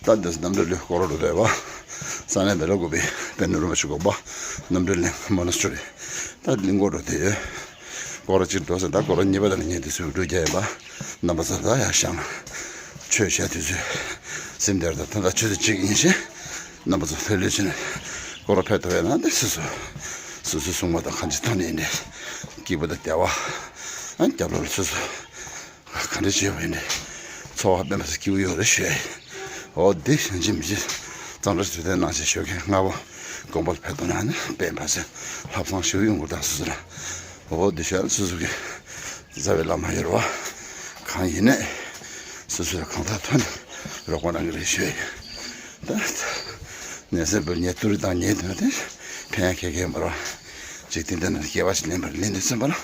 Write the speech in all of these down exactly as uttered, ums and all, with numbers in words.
ད་འདི་རྣམ་གྲོལ་གླིང་སྐོར་ར་འགྲོ་དོ་ཡོད་པ། ས་གནས་བེ་ལ་ཀུ་པེ་དཔལ་ནོར་རིན་པོ་ཆེ་དགོན་པ་རྣམ་གྲོལ་གླིང་མོ་ན་སི་ཊ་རི། ད་གླིང་སྐོར་འགྲོ་དེ་ཡོད། སྐོར་ར་གཅིག་འགྲོ་ཟེར། ད་སྐོར་ར་གཉིས་པ་དང་གཉིས་དུས་ཚོད་འགྲོ་རྒྱུ་ཡིན་པ། རྣམ་པ་ཚོ་ད་ཡར་བཞེངས་ཆོས་བྱས་དུས་ཚོད་ཟིན་དེར་ད་ད་ད་ཆུ་ཚོད་གཅིག་ཡིན་ཞེས། རྣམ་པ་ཚོ་ལྷོད་ལྷོད་བྱས་ནས་སྐོར་ར་ཕེབས་ཐུབ་ཡོད་ན་འདི་སོ་སོ་སོ་སོའི་སྲུང་མ་དང་གང་ཅི་ཐོག་ནས་ཡིན་ནས་སྐྱིད་པོ་དང་བདེ་བ། ཨ་རྒྱབ་ལོགས་ལ་སོ་སོ། ག་འདྲ་བྱས་པ་ཡིན་ནའི་འཚོ་བ་དཔེ་མ་སྲིད་སྐྱིད་པོ་ཡོད་རེད་ཞུ་ཡ་ཡིན། འོ་འདི་གཞན་ཅི་མི་ཅི་གཙང་སྦྲ་དུས་ལྡན་གནང་ཞེས་ཞུ་མཁན་ལྔ་པོ་དགོན་པ་ལ་ཕེབས་ཐུབ་ན་ནི་དཔེ་མ་སྲིད་ལྷག་བསམ་ཞིག་ཡོང་དགོས་ད་སོ་སོ་ལ། འོ་འདི་ཞུ་ཡ་སོ་སོ་གི་རྩ་བའི་བླ་མ་ཡོད་རེད་བ། གང་ཡིན་ནའི་སོ་སོ་ལ་གང་ཐག་ཐོག་ནས་རོགས་པ་གནང་གི་རེད་ཞུ་ཡ་ཡིན། ད་ནས་སེར་པོ་ཉེ་དུ་རི་དང་ཉེ་དུ་དེ་ཕན་ཡ་ཁེ་ཁེ་མ་རེད་བ། འཇིག་རྟེན་འདི་ན་སྐྱེ་བ་ཞིག་ལེན་པར་ལེན་དུས་ཙམ་པ་ལ།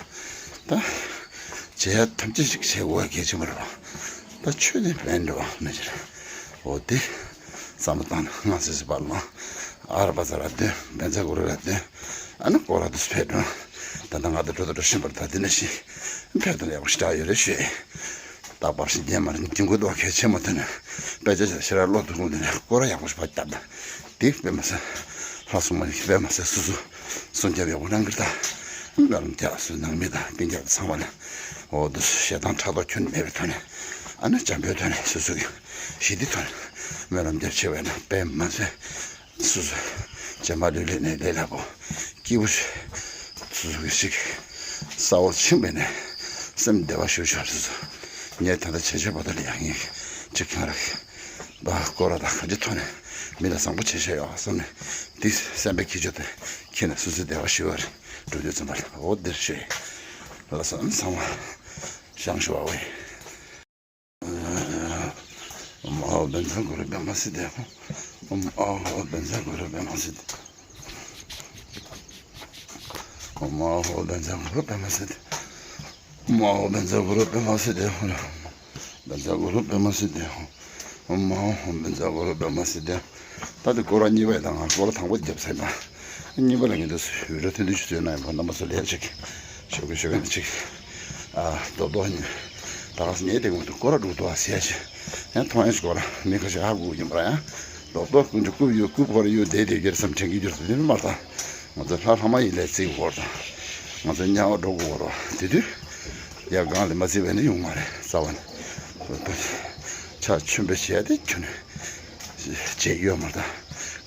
ད། བྱེད་ཡ་ཐམས་ཅད་ཅིག་བྱེད་དགོས་པ་གལ་ཆེན་པོ་རེད་བ། ད་ཆོས་དེ་ཕན་འདྲ་བ་མེད་ཅིག་རེད། འོ་དེ། བསམ་བློ་བཏང་ནས་སྔ་སེ་སེ་བར་ལ། ཨ་ར་པ་ཙ་ར་དོན་བན་ཚ་གུ་རུ་ར་དོན། ཨ་ནི་སྐོར་ར་དུ་ཕེབས་འགྲོ། ད་ལྟ་ང་དང་འགྲོ་དང་འགྲོ་བཞིན་པར་ད་དེ་ནས་ཤི། ཕེབས་དང་ཡག་པོ་ཞེ་དྲག་ཡོད་རེད་ཞུ། ད་བར་ཞིག་རྒྱན་མ་རེད་ཀྱི་མགོ་ཏོ་གལ་ཆེན་མོ་དེ་ནས་དཔེ་ཆ་ཞེ་དྲག་ཀློག་ཐུབ་ཁུངས་དེ་ནས་སྐོར་ར་ཡག་པོ་ཞིག་ཕར་བརྒྱབ་ད། དེ་དཔེ་མ་སྲིད། ལྷ་སྲུང་མ་ནི་དཔེ་མ་སྲིད་སོ་སོ་སྲུང་སྐྱོབ་ཡག་པོ་གནང་གི་རེད་ད། སྨོན་ལམ་རྒྱག་སོ་ནང་མི་དང་སྤུན་ཀྱག་ཚང་མ་ལ། འོ་དུ་ཞེ་སྡང་ཕྲག་དོག་ཁྱོན་མེད་པའི་ཐོག་ནས། ཨ་ནི་བྱམས་པའི་ཐོག་ནས་སོ་སོ་གི་ཞི་བདེའི་ཐོག་ནས་སྨོན་ལམ་རྒྱབ་བྱེད་པས་ན་དཔེ་མ་སྲིད། སོ་སོ་ཇེ་མ་ལུས་ལས་ནས་ལས་སླ་པོ་སྐྱིད་པོ་ཞིག་སོ་སོ་གི་ཞིག་ས་འོག་ཕྱིན་པས་ནས་སེམས་བདེ་བ་ཞུ་ཞོར་སོ་སོ་ངས་ད་ལྟ་བྱེད་ཆོག་པ་དེ་ལ་ཡང་ངས་ཅིག་ཁྱང་ར་གི་བ་སྐོར་ར་དང་ག་ཅི་ཐོག་ནས་མི་ལ་བཟང་པོ་བྱེད་ཤ་ཡོད་བསམ་ནས་འདི་སེམས་པའི་ཁྱི་ཆོ་དེ་ཁྱེད་ནས་སོ་སོའི་བདེ་བ་ཞུ་བར་འགྲོ་དུས་ཙམ་པ་ལ་འོ་འདིར་ཤོད་ལ་སོ་ཚང་མ་བཞེངས་ཞུ་བ་འོས། མ་ཧོ་བན་ཚང་གུ་རུ་པད་མ་སི་ཏེ། མ་ཧོ་བན་ཚང་གུ་རུ་པད་མ་སི་ཏེ། མ་ཧོ་བན་ཚང་གུ་རུ་པད་མ་སི་ཏེ། མ་ཧོ་བན་ཚང་གུ་རུ་པད་མ་སི་ཏེ། བན་ཚང་གུ་རུ་པད་མ་སི་ཏེ། མ་ཧོ་བན་ཚང་གུ་རུ་པད་མ་སི་ཏེ། ད་དེ་སྐོར་ར་གཉིས་པ་དང་ང་སྐོར་ར་དང་པོ་རྒྱབ་ཚར་ན། གཉིས་པ་ལ་ངས་འདུག་སེ་འུར་སྒྲ་ཐུང་ཐུང་ཞིག་བཟོས་ན་ཡང་རྣམ་པ་ཚོ་ལེགས་ཅིག་ཞོགས་ཀས་ཞོགས་ཀས་ནས་ཅིག་ཨ་རྡོག་རྡོག་ཉིན་ད་ག་སེ་ཉལ་བསྡད་ཀྱི་མ་འདུག་སྐོར་ར་འགྲོ་འདུག་ཨ་ཟེར་ཡ་ཅིག་ཡང་མཐོང་ཡ་ཞིག་སྐོར་ར་མི་ཁ་ཤས་ཧ་གོ་གི་ཡིན་པ་ར་ཡང་རྡོག་རྡོག་ཀུན་གྱི་རྐུབ་ཡོད་རྐུབ་སྐོར་ར་ཡོད་བསྡད་བསྡད་ཀྱི་རེད་བསམ་དྲན་གྱི་ཡོད་རེད་དེ་མ་རེད་ད། ང་ཚོ་ལྷ་ལྷ་མ་ཡིན་ལས་བརྩི་དགོས་རེད་ད། ང་ཚོ་དམྱལ་བ་འགྲོ་དགོས་རེད་དེ་དུས་ཡ་གང་ལས་མ་བརྩི་བས་ནི་ཡོང་མ་རེད་རྩ་བ་ནས། ཕྱག་མཆོད་འབུལ་བྱས་ཏེ་ཁྱོད་ནས། བྱས་ཡོད་མ་རེད་ད།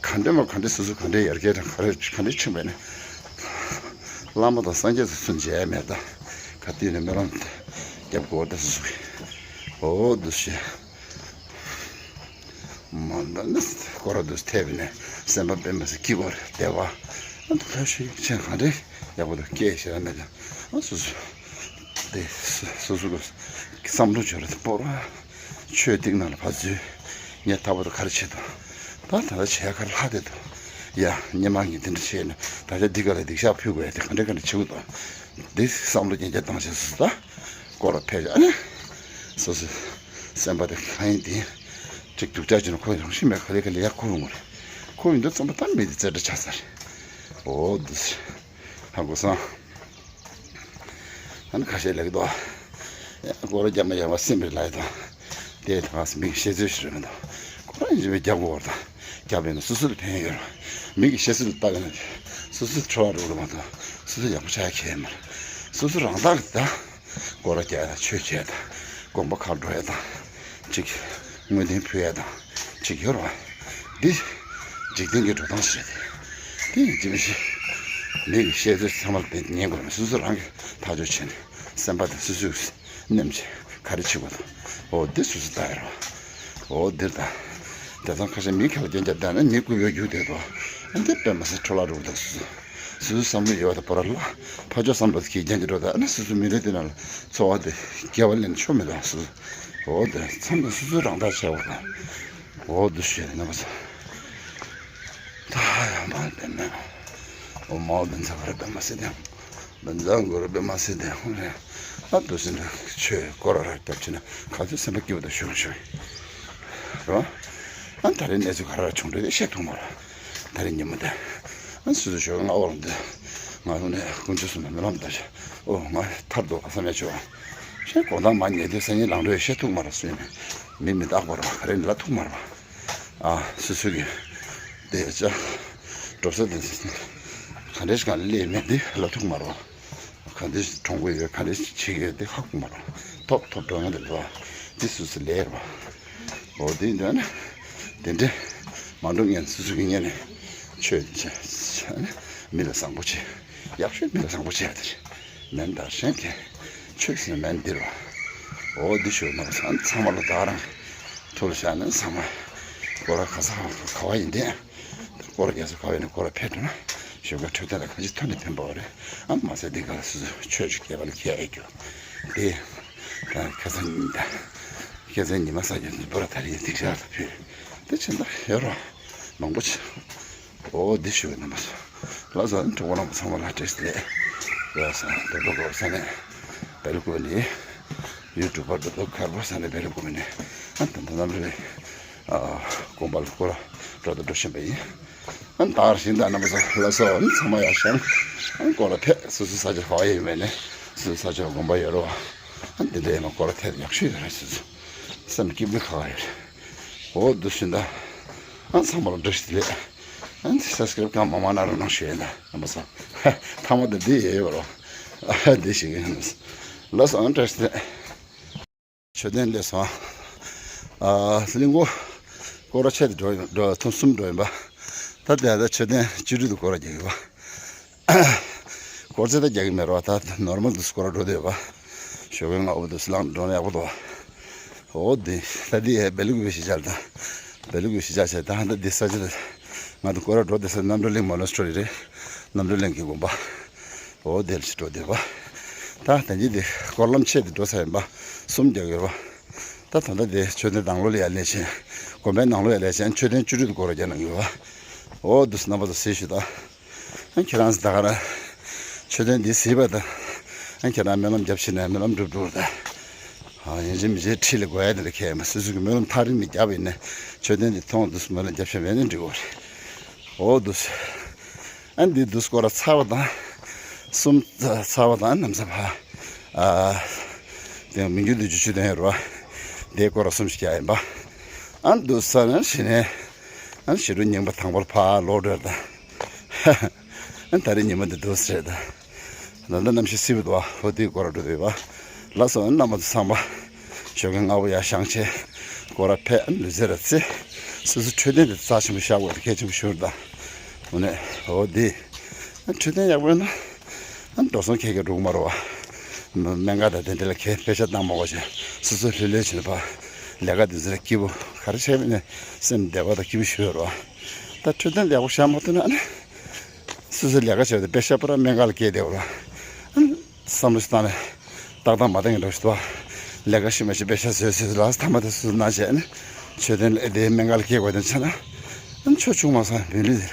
ག་འདྲ་མ་ག་འདྲ་སོ་སོ་ག་འདྲ་ཡར་རྒྱས་དང་ག་རེ་ག་འདྲ་ཕྱིན་པས་ནི། བླ་མ་དང་སངས་རྒྱས་སུ་མཇལ་ཡ་མེད་ད། ག་དུས་ནས་སྨོན་ལམ་རྒྱབ་དགོས་ད་སོ་སོ་གི། འོ་འདུ་ཤེས། མ་འདི་ནི་སྐོར་ར་འདུ་ཐེབས་ནས་སེམས་པ་དཔེ་མ་སྲིད་སྐྱིད་པོ་རེད་བདེ་བ། ཨ་ད་ལྷ་ཞིག་ཆེན་ག་འདྲ་ཡག་པོ་དང་སྐད་ཤེས་ར་མེད་ད། ཨ་སོ་སོ། དེ་སོ་སོ་གི་བསམ་བློ་བྱོས་ར་དེ་སྤོར་བ། ཆོས་སྡིག་ནང་ལ་ཕར་འཛུལ། ངས་ད་བར་དུ་ག་རེ་བྱེད་དོ། ད་ད་ལྟ་བྱས་ག་རེ་ལྷག་བསྡད་དོ། ཡ་སྔོན་མ་ངས་འདི་འདྲ་བྱས་ནས་ད་ཆ་འདི་ག་ལ་སྡིག་བཤགས་ཕུལ་དགོས་ཡ་དེ་ག་འདྲ་ག་འདྲ་བྱེད་དགོས་དོ། འདི་བསམ་བློ་རྒྱན་ཆ་བཏང་བྱས་སོ་སོ་ད། སྐོར་ར་ཕེབས་ཨ་ནི། སོ་སོ། སེམས་པ་དེ་གང་ཡིན་དེ། ཅིག་སྡུག་ཅག་བྱས་ན་ཁོ་རང་ཤི་མེད་ག་ལེ་ག་ལེ་ཡ་ཁོ་ཡོང་གི་རེད། ཁོ་ཡོང་དུས་ཙམ་པ་ད་མི་དེ་རྩེ་གྲ་ཆགས་ས་རེད། འོ་འདི། ཧ་གོ་སོང་། ཨ་ནི་ཁ་ཤས་ལེགས་འདུག་ཡ་སྐོར་ར་རྒྱབ་མ་ཡག་པ་སེམས་རེ་ལ་ཡི་དང་། དེ་ད་ག་སེ་མི་གི་བཤད་ཚོད་ཞིག་རེད་མི་འདུག་སྐོར་ར་ཡིན་ཅི་མི་རྒྱབ་དགོས་བར་དང་། རྒྱབ་ཡིན་ན་སོ་སོ་ལ་ཕན་ཡོད་རེད། མི་གི་བཤད་ཚོད་ལ་བལྟ་གི་ན། སོ་སོ་འཕྲོ་བརླག་འགྲོ་གི་རེད་མ་གཏོགས་སོ་སོ་ཡག་པོ་ཆགས་ཡ་ཁྱད་མེད་རེད། སོ་སོ་རང་ཐག་གི་ད། སྐོར་ར་རྒྱག་ཡ་དང་ཆོས་བྱེད་ཡ་དང་། དགོན་པ་ཁག་འགྲོ་ཡ་དང་། ཅིག་དངོས་གཏན་ཕུལ་ཡ་དང་། ཅིག་ཡོད་རེད་བ། འདི། འཇིག་རྟེན་གྱི་འགྲོ་སྟངས་ཤིག་རེད་དེ། དེ་ཡིན་གཅིག་མིན་གཅིག་མི་གི་བཤད་ཚོད་ཚང་མ་ལ་བརྟེན་ཉན་དགོས་རེད། སོ་སོ་རང་གིས་ཐག་གཅོད་བྱས་ནས་སེམས་པ་དང་སོ་སོས་ནེམ་བྱས་ག་རེ་བྱེད་དགོས་དང་། འོ་འདི་སོ་སོ་ལྟ་ཡ་རེད་བ། འོ་འདིར་ད། དེང་སང་ཁ་ཤས་མི་ཁ་ལ་རྒྱན་རྒྱབ་བསྡད་ན་མི་རྐུབ་ཡོད་རྒྱུ་དེ་དོ། འདི་དཔེ་མ་སྲིད་འཕྲོ་བརླག་འགྲོ་གི་འདུག་སོ་སོ། སོ་སོའི་བསམ་བློ་ཡོད་པ་དང་པོ་ར་ལ་ཕར་ཕྱོགས་བསམ་བློ་གི་རྒྱན་གྱི་འགྲོ་ད་ཨ་ནི་སོ་སོའི་མི་ཚེ་འདི་ནང་ལ་འཚོ་བ་འདི་དགེ་བ་ལེན་ཆོག་མི་འདུག་སོ་སོ། འོ་འདི་མཚམས་དང་སོ་སོའི་རང་ཐག་ཆད་པ་དང་། འོ་འདི་ཞེས་རྣམ་པ་ཚོ། ད་ཡང་མ་བདེན་མེད། འོ་མའོ་བདེན་ཚ་བ་ར་བདེན་མ་སྲིད་དེ། བདེན་ཚ་གོ་ར་བདེན་མ་སྲིད་དེ་ཧོ་རེ། ཨ་འདུ་སེ་འདྲ་ཆོས་སྐོར་ར་ར་རྒྱབ་ཕྱིན་ན་ག་ཚོད་སེམས་པ་སྐྱིད་པོ་དང་ཤུགས་ཤུགས། རོ། ཨ་ད་རེས་གནས་ཚུལ་ག་རེ་ར་བྱུང་འདྲ་དེ་བཤད་ཐུབ་མ་རེད། ད་རེས་ཉིན་མོ་དེ། ཨ་སོ་སོ་ཞོགས་སྔ་བོར་འདི། ང་ཚོ་ནས་དཀོན་མཆོག་གསུམ་ལ་སྨོན་ལམ་བཏབ་ཤག་ཨོ་ང་ཐར་འདུག་བསམ་ཡ་བྱུང་། ཤེས་དགོང་དག་མ་ཉལ་དུས་སང་ཉིན་ལངས་འགྲོ་ཡ་བཤད་ཐུབ་མ་རེད་སུ་ཡིན་ནས། མི་མི་རྟག་པ་རེད་བ་ག་རེ་ལབ་ཐུབ་མ་རེད་བ། ཨ་སོ་སོ་གི་དེ་ཅག་འགྲོ་ས་དེ་ག་འདྲ་ཞིག་ག་ལ་སླེབས་མེད་དེ་ལབ་ཐུབ་མ་རེད། ག་འདྲ་ཞིག་གྲོངས་གི་ཡོད། ག་འདྲ་ཞིག་བྱེད་ཀྱི་ཡོད་དེ་ཧ་གོ་མ་རེད། ཐོབ་ཐོབ་འགྲོ་ཡོང་དེ་རེད་བ། དེ་སོ་སོ་ལས་རེད་བ། འོ་དེ་འདྲ་ན་དེ་འདྲ་མ་འགྲོ་ངན་སོ་སོ་གི་ངན་ནས་ཆོས་བྱས་ནས་མི་ལ་བཟང་པོ་བྱེད། ཡག་ཤོས་མི་ལ་བཟང་པོ་བྱེད་ཡ་དེ་རེད། མེན་དར་ཤན་གྱི་ཆོས་ཟེར་མེན་འདིར་བ། འོ་འདི་ཞུ་ན་ཚང་མ་ལ་ད་རང་ཐུགས་ལ་བཞག་ནས་ཚང་མ་སྐོར་ར་ག་ས་ག་བ་ཡིན་དེ། སྐོར་ར་རྒྱལ་ས་ག་བ་ཡིན་ན་སྐོར་ར་ཕེབས་འགྲོ་ན་ཞོགས་ཀ་འཕྲོད་བསྟེན་ལ་གང་ཅི་ཐོན་ནས་ཕན་པ་བ་རེད། ཨ་མ་ཟད་འདི་ག་ལ་སོ་སོ་ཆོས་ཅིག་སྐྱེ་བ་ལ་ཁྱད་ཡོད་རྒྱུ་དེ། ཁ་སང་ཉིན་ད་ཁ་སང་ཉི་མ་ས་རྒྱ་འདི་སྐོར་ར་ད་རེས་འདི་ཤར་ད་ཕེབས་དེ་ཕྱིན་ད་ཡོད་རོགས། མང་པོ་ཆེ། འོ་འདི་ཞུ་བའི་རྣམ་པ་ཚོ། ལགས་སོ། གྲོགས་པོ་རྣམ་པ་ཚང་མ་ལ་བཀྲ་ཤིས་བདེ་ལེགས། ལགས་སོ། རྡོ་རྡོ་གོར་ས་ནས་བེ་ལ་ཀུ་ནི། ཡུ་ཊུབ་པར་རྡོ་རྡོ་གར་པོ་ས་ནས་བེ་ལ་ཀུ་ནི། ཨ་ད་ད་རྣམ་རེ། ཨ་དགོན་པ་ལ་སྐོར་ར་འགྲོ་དང་འགྲོ་བཞིན་པ་ཡིན། ཨ་ད་བཞིན་དུ་རྣམ་པ་ཚོ་ལགས་སོ། ཨ་ཚང་མ་ཡར་བཞེངས། ཨ་སྐོར་ར་ཕེབས། སོ་སོའི་ས་ཆ་ག་བ་ཡིན་མིན་ནས་སོ་སོའི་ས་ཆ་དགོན་པ་ཡོད་རོགས། ཨ་འདི་འདྲའི་མ་སྐོར་ར་ཐེབས་ཡག་ཤོས་ཡོད་རེད། སོ་སོ་སེམས་སྐྱིད་པོ་ཁ་བ་ཡོད་རེད། འོ་འདུག་ཟིན་ད། ཨ་ཚང་མ་ལ་བཀྲ་ཤིས་བདེ་ལེགས། ཨ་ནི་སབ་སི་ཀ་རབ་གང་མང་མང་གནང་རོགས་གནང་ཞུ་ཡིན་ད་རྣམ་པ་ཚོ། ཐ་མ་དེ་འདི་ཡོད་ཡོད་རོགས། ཨ་འདི་ཞིག་ཡིན། ལགས་སོ། ཨ་བཀྲ་ཤིས་བདེ་ལེགས། མཆོད་རྟེན་སླེབས་སོང་། ཨ་གླིང་སྐོར་སྐོར་ར་ཆེད་དུ་འགྲོ་འགྲོ་ཐུང་གསུམ་འགྲོ་ཡིན་པ། ད་དེ་ད་མཆོད་རྟེན་བཅུ་དྲུག་ཏུ་སྐོར་ར་རྒྱག་གི་ཡོད་པ། སྐོར་ཚད་ད་རྒྱག་གི་མེད་རོགས། ད་ནོར་མལ་དུ་སྐོར་ར་འགྲོ་བསྡད་ཡོད་པ། ཞོགས་ཀའི་སྔ་པོ་དུ་སི་ལང་འགྲོ་ན་ཡག་པོ་འདུག་འོ་དེ་ད་དེ་ཡས་བེ་ལུ་གུ་བེ་ཤི་ཅར་ད། བེ་ལུ་གུ་བེ་ཤི་ཅར་བྱས་ད་ཧ་ད་དེ་ས་ཆ་ད། ང་དང་སྐོར་ར་འགྲོ་དེ་ས་རྣམ་གྲོལ་གླིང་མོ་ནེ་སི་ཊི་རི་རེད། རྣམ་གྲོལ་གླིང་གི་དགོན་པ། འོ་དེ་ལ་ཞིག་འགྲོ་བསྡད་པ། ད་ད་གིན་དེ་སྐོར་ལམ་ཆེད་དུ་འགྲོ་ས་ཡིན་པ། གསུམ་རྒྱག་ཡོད་པ། ད་ད་ལྟ་དེ་མཆོད་རྟེན་ནང་ལོགས་ལ་ཡར་སླེབས་ཤིང་། དགོན་པའི་ནང་ལོགས་ལ་ཡར་སླེབས་ཤིང་མཆོད་རྟེན་བཅུ་དྲུག་ཏུ་སྐོར་ར་རྒྱག་གནང་ཡོད་པ། འོ་འདུག་སེ་རྣམ་པ་ཚོ་གཟིགས་ཤིག་ད། ཨ་ཁྱེད་རང་ཚོ་ད་ག་རང་མཆོད་རྟེན་འདི་གཟིགས་པ་དང་། ཨ་ཁྱེད་རང་སྨོན་ལམ་རྒྱབ་ཤེས་ན་སྨོན་ལམ་འགྲུབ་འགྲུབ་དང་། ཨ་ཡིན་གཅིག་མིན་གཅིག་ཁྲིད་ལ་དགོས་ཡ་དེ་འདྲ་ཁྱད་མ། སོ་སོ་གི་སྨོན་ལམ་ཐག་རིང་ནས་བརྒྱབ་ཡིན་ན་མཆོད་རྟེན་འདི་མཐོང་འདུག་སེ་སྨོན་ལམ་རྒྱབ་ཤེས་མེད་ན་འགྲིག་གོ་རེད། འོ་འདུག་སེ། ཨ་འདི་འདུག་སེ་སྐོར་ར་ཚར་བ་དང་། གསུམ་ཚར་བ་དང་། ནམ་ས་ཕ། ཨ་དེ་མི་འགྱུར་དུ་འཇུ་ཆུ་དོན་ཡོད་ར་བ། དེ་སྐོར་ར་གསུམ་ཞིག་རྒྱག་ཡིན་པ། ཨ་འདུག་ས་ནས་གཞི་ནས། ཨ་ཞི་ཁྲོ་རྙིང་པ་དང་པོར་ཕར་ལོག་འགྲོ་ཡ་ད། ཨ་ད་རེས་ཉི་མ་འདི་འདུག་སེ་རེད་ད། ད་ལྟ་གནམ་གཤིས་བསིལ་པོ་འདུག་བ། འོ་དེའི་སྐོར་ར་འགྲོ་འདོད་ཡོད་པ། ལགས་སོ། རྣམ་པ་ཚོ་ཚང་མ་ཞོགས་ཀའི་སྔ་པོ་ཡར་བཞེངས་བྱས་སྐོར་ར་ཕེབས། ལུས་རྩལ་ར་རྩེ། སོ་སོ་འཕྲོད་བསྟེན་དེ་རྩ་ཆེན་པོ་བཞག་དགོས་དེ་གལ་ཆེན་པོ་ཞིག་རེད་ད། འོ་ནས་འོ་དེ་འཕྲོད་བསྟེན་ཡག་པོ་ཡོད་ན་འགྲོ་སོང་ཁྱད་ཁྱད་འགྲོ་གི་མ་རེད་བ། སྨན་ཁང་དང་དེ་འདྲ་ལ་ཁྱད་པེ་ཤ་བཏང་མ་དགོས་བྱས་སོ་སོ་ལྷོད་ལྷོད་བྱས་ནས་ཕར་ལས་ཀ་དེ་ཚོ་ལ་སྐྱིད་པོ་ག་རེ་བྱས་པ་ཡིན་ན་སེམས་བདེ་བ་དང་སྐྱིད་པོ་ཞིག་ཡོད་རེད་བ། ད་འཕྲོད་བསྟེན་དེ་ཡག་པོ་བཞག་མ་ཐུབ་ན་ཨ་ནི། སོ་སོའི་ལས་ཀ་བྱས་པ་དེ་པེ་ཤ་པུ་ར་སྨན་ཁང་ལ་སྐྱེལ་བསྡད་པ་ལ། བསམ་བློ་ཞིག་བཏང་ནས་ཏག་ཏག་མ་བཏང་གི་འདྲ་ཞིག་འདུག་ལས་ཀ་ཤི་མ་ཤི་པེ་ཤ་བཟོས་བཟོས་ལ་ཐ་མ་དེ་སོ་སོ་ན་བྱས་ནས་མཆོད་རྟེན་ལ་དེ་སྨན་ཁང་ལ་སྐྱེལ་དགོས་དོན་ཆ་ན། ཨ་ཆོ་ཆུང་མ་སང་བུད་ལུས་དེ་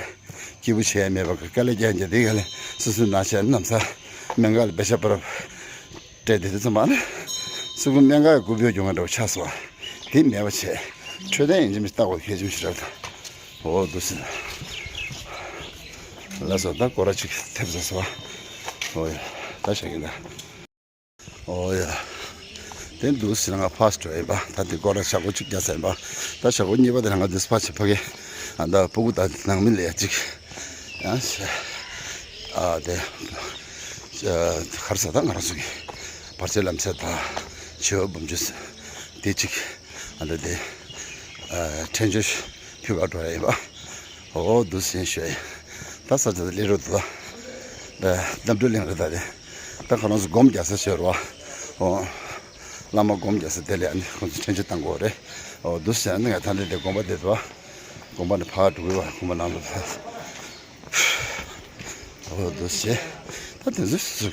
སྐྱིད་པོ་བྱས་མེད་པ་གི་དཀའ་ལས་རྒྱག་རྒྱག་དེ་ག་ལས་སོ་སོ་ན་བྱས་ནམ་ས་སྨན་ཁང་ལ་པེ་ཤ་པུ་ར། སྤྲད་དེ་དུས་ཙམ་པ་ནི། སུ་གུ་སྨན་ཁང་གི་རྐུབ་བུ་རྒྱུ་ང་འདྲ་བོ་ཆགས་སོང་བ། དེ་མེད་པ་བྱས། འཕྲོད་བསྟེན་ཡིན་གཅིག་མིན་གཅིག་ལྟ་དགོས་གལ་ཆེན་པོ་ཞིག་རེད་ད། འོ་འདུག་སེ། ལགས་སོ། ད་སྐོར་ར་གཅིག་ཐེབས་ཚར་སོང་བ། འོ་ཡ། ད་བཞག་གི་ད། འོ་ཡ། དེ་འདུག་སེ་ང་ཕར་འགྲོ་ཡིན་པ། ད་དེ་སྐོར་ར་བྱ་སྒོ་གཅིག་རྒྱག་ཚར་ཡིན་པ། ད་བྱ་སྒོ་གཉིས་པ་དེ་ང་འདུག་སེ་ཕར་ཕྱིན་ཕ་གི། ཨ་ད་སྤུ་གུ་དང་ནང་མི་ལ་ཡ་གཅིག་ཡང་ཞེས། ཨ་དེ། ཨ་གར་ས་ད་ང་རང་ཚོ་གི་བར་ཆད་ལམ་སེལ་དང་བྱེ་བ་སྒོམ་རྒྱུ་དེ་གཅིག་ཨ་འདྲ་དེ། ཨ་ཕྲན་བཅོལ་ཕུལ་གར་འགྲོ་ཡ་ཡིན་པ། འོ་འདུག་སེ་ཞུ་ཡ་ཡིན། ད་ས་ཆ་དེ་སླེབས་རོགས་འདུག་ད་རྣམ་གྲོལ་གླིང་རེད་ད་དེ། ད་ཁོ་རང་ཚོ་སྒོམ་རྒྱག་ས་བྱེད་རོགས། འོ། བླ་མ་སྒོམ་རྒྱག་ས་དེ་ལས་ཨ་ནི་ཁོང་ཚོ་ཕྲན་བཅོལ་བཏང་དགོས་རེད། འོ་འདུག་སེ་ཨ་ནི་ང་ད་འདི་དེ་དགོན་པ་དེ་འདུག་དགོན་པ་ནས་ཕར་འགྲོ་གི་བ། དགོན་པ་ནང་ལ་ཕར། འོ་འདུག་སེ། ད་དེ་ཚོ་སུ་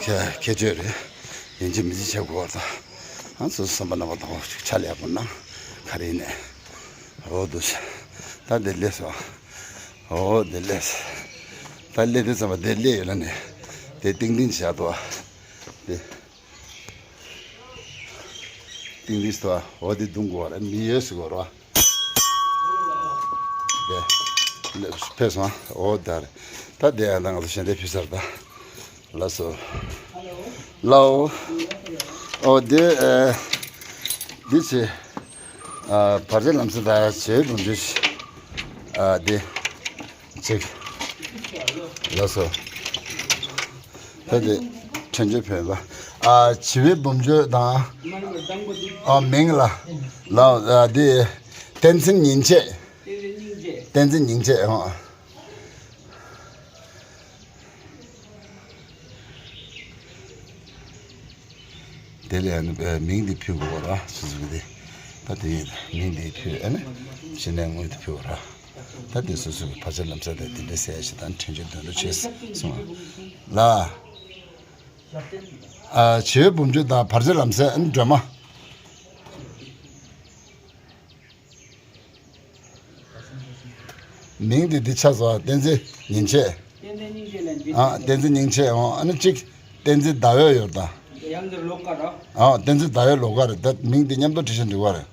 ཁྱད་ཁྱད་ཆོས་རེད། ཡིན་གཅིག་མིན་གཅིག་བྱེད་དགོས་བ་ད། ང་ཚོ་བསམ་པ་རྣམ་པ་དང་ཕྱག་ལས་དགོས་ན་ག་རེ་ཡིན་ནས། འོ་འདུག་སེ། ད་དེ་སླེབས་སོང་། འོ་དེ་སླེབས་སོང་། ད་སླེབས་དུས་ཙམ་པ་དེ་སླེབས་ཡོད་ལ་ནས་དེ་ཏིང་ཏིང་བྱ་དོ། དེ། ཏིང་ཏིང་སྟོ། འོ་དེ་རྡུང་དགོས་ར། མི་ཡོད་ཟེར་དགོས་ར། དེ། ཕེབས་སོང་། འོ་ད་རེད། ད་དེ་ཡང་ད་ང་ཚོ་ཞལ་འདེབས་ཕུལ་ཚར་ད། ལགས་སོ། ལའོ། འོ་དེ་ཨ། འདི་ཚེ། ཨ། བར་ཆད་ལམ་སེལ་དང་བྱེ་བའི་བུམ་ཆུ། ཨ། འདི་གཅིག་ལགས་སོ། ད་འདི་ཕྲན་བཅོས་ཕན་པ། ཨ། བྱེ་བའི་བུམ་ཆུ་དང་། ཨ། མིང་ལ། ལ། ཨ། འདི་བསྟན་འཛིན་ཉིན་བྱེད། བསྟན་འཛིན་ཉིན་བྱེད། ཨོ། དེ་ལས་ཨ་ནི་མིང་འདི་ཕུལ་དགོས་པ་ར། སོ་སོ་གི་དེ། ད་དེ་མིང་འདི་ཕུལ། ཨ་ནི་ཕྱི་ནས་དངུལ་དེ་ཕུལ་བ་ར། ད་དེ་སོ་སོ་གི་བར་ཆད་ལམ་སེལ་དང་དེ་འདྲ་ཟེར་ཡ་ཞིག་དང་ཕྲན་བཅོས་འདོན་རོགས་བྱས་སོང་ལ། ཨ། བྱེ་བའི་བུམ་ཆུ་དང་བར་ཆད་ལམ་སེལ། ཨ་ནི་སྒྲོལ་མ། མིང་འདི་འདི་ཆགས་སོང་། བསྟན་འཛིན་ཉིན་བྱེད། བསྟན་འཛིན་སྙིང་རྗེ་ལ་འདི། ཨ། བསྟན་འཛིན་སྙིང་རྗེ། ཨོ། ཨ་ནི་གཅིག་བསྟན་འཛིན་ཟླ་འོད་ཡོད་ད། ཡང་འདིར་ལོག་ག་ར། ཨ། བསྟན་འཛིན་ཟླ་འོད་ལོག་ག་རེད། ད་མིང་འདི་མཉམ་དུ་བྲིས་ཤིང་འབྲི་བ་རེད།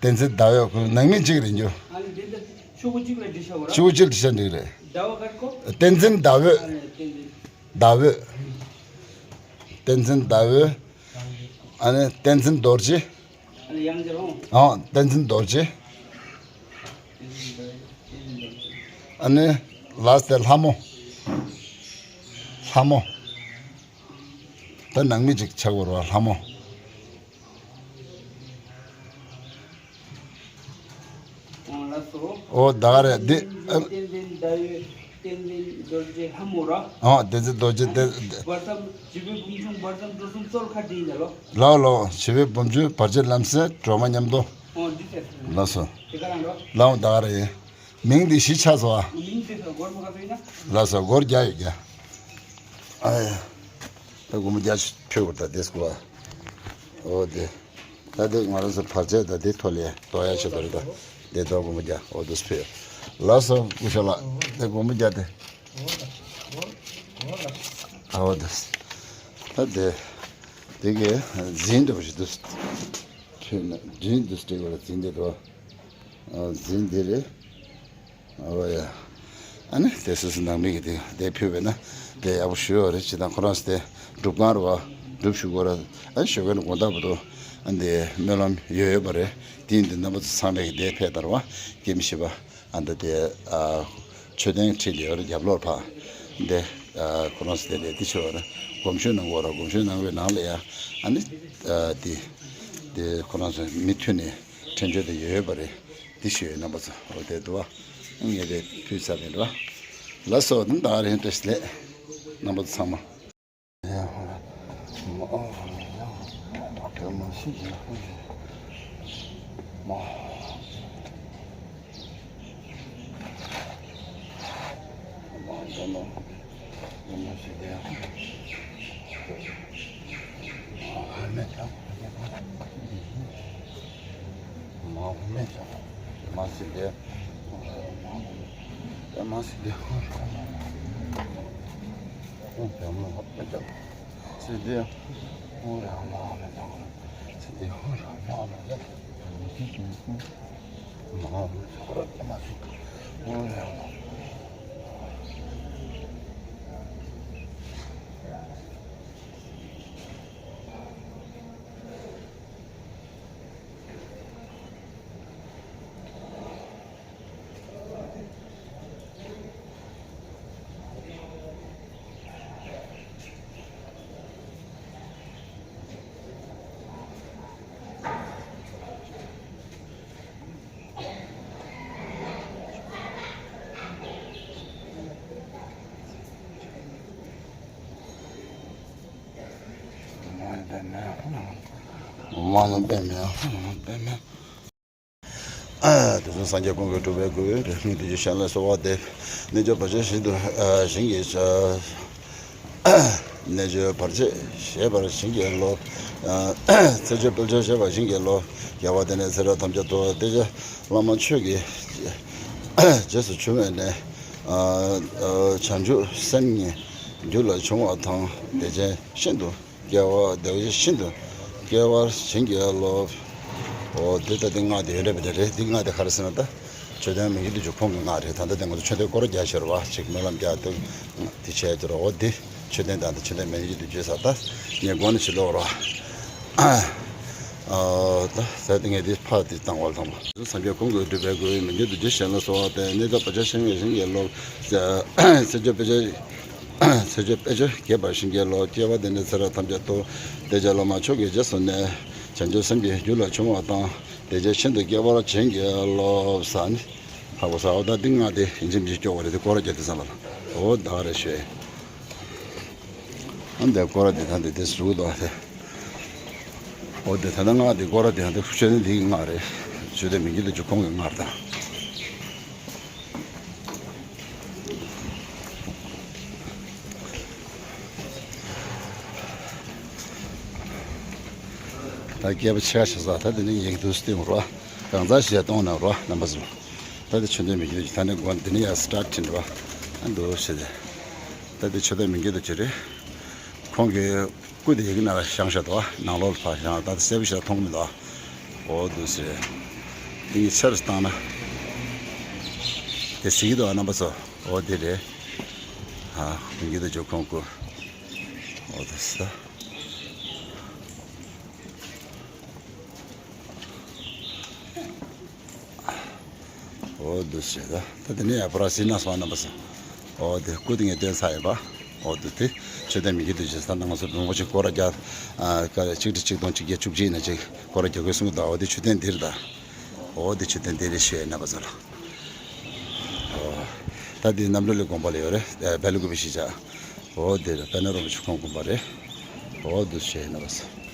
བསྟན་འཛིན་ཟླ་འོད་ཁོ་ནང་མི་གཅིག་རེད་འགྱོ། ཨ་ནི་འདི་འདི་ཆུ་བོ་གཅིག་ལ་འབྲི་ཤ་བ་ར། ཆུ་བོ་གཅིག་འབྲི་ཤ་འགྲིག་རེད། ཟླ་བ་གར་ཁོ། བསྟན་འཛིན་ཟླ་འོད། ཨ་ནི་བསྟན་འཛིན། ཟླ་འོད། བསྟན་འཛིན་ཟླ་འོད། ཨ་ནི་བསྟན་འཛིན་རྡོ་རྗེ། ཨ། བསྟན་འཛིན་རྡོ་རྗེ། ཨ་ནི་ལ་སྟེ་ལྷ་མོ། ལྷ་མོ། ད་ནང་མི་ཅིག་ཆགས་པ་རེད་པ། ལྷ་མོ། ཨོ། ད་ག་རེད་འདི། ཨ། བསྟན་འཛིན་ཟླ་འོད། བསྟན་འཛིན་རྡོ་རྗེ་ལྷ་མོ་ར། ཨ། བསྟན་འཛིན་རྡོ་རྗེ་བསྟན། བར་མཚམས་བྱེ་བའི་བུམ་ཆུ་བར་མཚམས་འགྲོ་གསུམ་སོལ་ཁ་འདི་ཡིན་ལ་ལོ། ལའོ་ལའོ། བྱེ་བའི་བུམ་ཆུ་བར་ཆད་ལམ་སེལ་སྒྲོལ་མ་མཉམ་དུ། ཨོ། འདི་ཟེར། ལགས་སོ། དེ་ག་རང་རོ། ལའོ། ད་ག་རེད། མིང་འདི་གཞི་ཆགས་སོང་ཨ། མིང་འདི་ཚོ་སྒོར་མོ་ག་ཚོད་ཡིན་ན། ལགས་སོ། སྒོར་བརྒྱ་ཡོད་བརྒྱ། ཨ་ཡ། ད་སྒོར་མོ་བརྒྱ་ཕུལ་བར་ད་དེ་སྐུ་བ། ཨོ་དེ། ད་དེ་ང་རང་ཚོ་བར་ཆད་ད་དེ་ཐོག་ལས་ལྡོག་ཡ་ཆེད་དུ་རེད་ད། དེ་ལྡོག་སྒོར་མོ་བརྒྱ། ཨོ་དེ་ཕུལ། ལགས་སོ། སྐུ་ཞབས་ལགས། དེ་སྒོར་མོ་བརྒྱ་དེ། ཨོ་དེ། ད་དེ། དེ་གའི་རྫིང་འདྲ་པོ་ཞིག་འདུག། ཁྱོད་ན་རྫིང་འདུག་སྟེ་བར་རྫིང་འདི་རོ། ཨ། རྫིང་འདི་རེད། ཨོ་ཡ། ཨ་ནི་དེ་སོ་སོ་ནང་མི་གི་དེ་དེ་ཕུལ་བས་ན་དེ་ཡག་པོ་ཞུ་ཡོད་རེད། ཅི་དང་ཁོ་རང་སི་དེ་སྒྲུབ་ཁང་རེད་པ། སྒྲུབ་ཞུ་དགོས་ར། ཨ་ནི་ཞོགས་ཀས་ནས་དགོང་དག་བར་དུ་ཨ་ནི་དེ་སྨོན་ལམ་ཡོད་ཡོད་པ་རེད། དེ་ཡིན་དུས་རྣམ་པ་ཚོ་ཚང་མས་གི་དེ་ཕེབས་དར་བ་སྐྱེ་མི་ཤེས་པ། ཨ་ནི་དེ། ཨ། མཆོད་རྟེན་ཁྲི་ལ་ཡོད་རེད། རྒྱབ་ལོགས་ཕ། འདི། ཨ། ཁོ་རང་སི་དེ་ལས་དེ་ཆོད་ར། སྒོམ་ཞུ་གནང་དགོས་ར། སྒོམ་ཞུ་གནང་བའི་ནང་ལ་ཡ། ཨ་ནི། ཨ། དེ། དེ་ཁོ་རང་ཚོ་མི་མཐུད་ནས་ཕྲན་བཅོས་དེ་ཡོད་ཡོད་པ་རེད། དེ་ཞུ་ཡོད་རྣམ་པ་ཚོ། འོ་དེ་འདུག་བ། ངས་དེ་ཕུལ་ཚར་ནས་རེད་བ། ལགས་སོ། དེ་ད་རིང་བཀྲ་ཤིས་བདེ་ལེགས། རྣམ་པ་ཚོ་ཚང་མ། དེ་ཚོ་སངས་རྒྱས་ཀུན་གྱི་སྒྲུབ་པའི་སྒོ། རིགས་ཀུན་བདེ་གཤེགས་བྱང་ལ་གསོལ་བ་འདེབས། རྣལ་འབྱོར་བར་ཆད་ཞི་བར་བྱེད་པར་བྱིན་གྱིས་རློབས། རྣལ་འབྱོར་བར་ཆད་ཞི་བར་བྱེད་པར་བྱིན་གྱིས་རློབས། ཚེ་སྐྱོབ་དཔལ་འབྱོར་ཞི་བར་བྱིན་གྱིས་རློབས། རྒྱལ་བ་དེ་ནས་ཚེ་རབས་ཐམས་ཅད་དུ། བདེ་གཤེགས་བླ་མ་ཆོས་ཀྱི་རྗེས་སུ་བྱུང་བའི་གནས། བྱང་ཆུབ་སེམས་ཉིད་རྒྱུད་ལ་བྱུང་བ་དང་། བདེ་ཆེན་ཤིན་ཏུ་སྐྱེ་བ། བདེ་བ་ཤིན་ཏུ་སྐྱེ་བར་བྱིན་གྱིས་རློབས། འོ་དེ་ལྟ་སྟེ་སྔགས་དེ་ཡོད་རེད་པ། དེ་རེད། དེ་སྔགས་དེ་ག་རེ་ཟེར་ན། ད་མཆོད་རྟེན་མི་མཇེད་དུ་འཇུག་ཁོང་གི་སྔགས་རེད། ད་ལྟ་དེ་ང་ཚོ་མཆོད་རྟེན་སྐོར་རྒྱག་ཤོར་བ་ཅིག་སྨོན་ལམ་རྒྱག་དེ་དེ་བྱས་དེ་རོ། འོ་དེ་མཆོད་རྟེན་དང་དེ་མཆོད་རྟེན་མི་མཇེད་དུ་བརྗོད་ས། ད་ངས་དགོངས་ནས་ཕྱི་ལོག་རོ། ཨ་ད་ཟེར་ཏེ་ངས་འདི་ཕར་འདི་བཏང་བ་ལ་ཐོངས་པ། སངས་རྒྱས་ཀུན་གྱི་སྒྲུབ་པའི་སྒོ་ཡི་མི་འགྱུར་དུ་རྒྱུ་གཞན་ལ་གསོལ་བ་འདེབས། གནས་སྐབས་བར་ཆད་ཞི་བའི་ཞིང་གི་རློབས། ཚེ་སྐྱོབ་དཔེ་ཆ། ཚེ་སྐྱོབ་དཔེ་ཆ་རྒྱས་པར་བྱིན་གྱིས་རློབས། སྐྱེ་བ་འདི་ནས་ཚེ་རབས་ཐམས་ཅད་དུ། བདེ་གཤེགས་སློབ་མ་མཆོག་གི་རྗེས་སུ་གནས། བྱང་ཆུབ་སེམས་ཀྱི་རྒྱུ་ལ་ཆུད་མངགས་དང་། བདེ་གཤེགས་ཤིན་ཏུ་དགྱེས་པར་བྱིན་གྱིས་རློབས། ཟེར་ནི། ཧ་གོ་སོང་། ཨོ་ད་འདི་སྔགས་དེ་ཡིན་གཅིག་མིན་གཅིག་སྐྱོར་བ་རེད། དེ་སྐོར་ར་རྒྱག་དུས་ཙམ་པ་ལ། ཨོ་ད་ག་རེ་ཞུ། ཨ་འདི་སྐོར་ར་འདི་ད་འདི་དེ་ཟུག་འདུག་ཨ་དེ། ཨོ་འདི་ད་ལྟ་སྔགས་འདི་སྐོར་ར་འདི་ད་འདི་མཆོད་རྟེན་འདི་གི་སྔགས་རེད། མཆོད་རྟེན་མི་འགྱུར་དུ་འཇུག་ཁོང་གི་སྔགས་རེད་ད། ད་སྐྱེས་པ་ཆེ་ཁ་ཆེ་ས་ད་དེ་ནས་ཡིག་འདུག་སྟེང་རོ། གང་ཟག་ཞེས་གཏོང་ན་རོ་རྣམ་པ་ཚོ། ད་དེ་མཆོད་རྟེན་མི་འགྱུར་དུ་ད་ནས་དགོན་འདི་ནས་ཡར་སི་ཊར་ཊི་བྱིན་འགྲོ། ཨ་འདུག་ཞེས་ཏེ། ད་དེ་མཆོད་རྟེན་མི་འགྱུར་དུ་ཅི་རེད། ཁོང་གི་སྐུ་དེ་ཡི་གེ་ནང་ལ་བཞེངས་བཞག་འདུག་ནང་ལོགས་ལ་ཕར་བཞེངས། ད་དེ་གསལ་པོ་ཞིག་མཐོང་གི་མི་འདུག་ཨོ་འདུག་ཟེར། འདི་གཉིས་ཆ་རུ་བཏང་ན། དེ་གཟིགས་ཀྱི་འདུག་རྣམ་པ་ཚོ། ཨོ་དེ་རེད། ཨ་མི་འགྱུར་དུ་འཇུག་ཁོང་སྐུ། ཨོ་འདུག་ཟེར། ཨོ་འདུག་ཟེར་ད། ད་དེ་ནས་ཡར་པ་ར་སི་ན་སོང་རྣམ་པ་ཚོ། ཨོ་དེ་སྐུ་དེ་ངས་སྟོན་ཚར་ཡིན་པ། ཨོ་འདུག་དེ་མཆོད་རྟེན་མི་འགྱུར་དུ་འཇུག་ས་ནང་སོ་བོན་པོ་ཆེ་སྐོར་ར་རྒྱག་ཨ་ཀ་ཆིག་ཁྲི་ཆིག་སྟོང་ཆིག་བརྒྱ་བཅུ་གཅིག་ནས་ཅིག་སྐོར་ར་རྒྱག་དགོས་གསུངས་འདུག་ཨོ་དེ་མཆོད་རྟེན་འདིར་ད། ཨོ་དེ་མཆོད་རྟེན་འདི་རེད་ཞུ་ཡ་རྣམ་པ་ཚོ་ལ། ཨོ་ད་དེ་གནམ་ལོ་ལི་དགོན་པ་ལ་ཡོད་རེད། བལ་ལུ་གུ་བི་ཤི་ཅ། ཨོ་དེ་རེད། པད་ནོར་རིན་པོ་ཆེ་ཁོང་དགོན་པ་རེད། ཨོ་འདུག་ཞུ་ཡ་རྣམ་པ་ཚོ།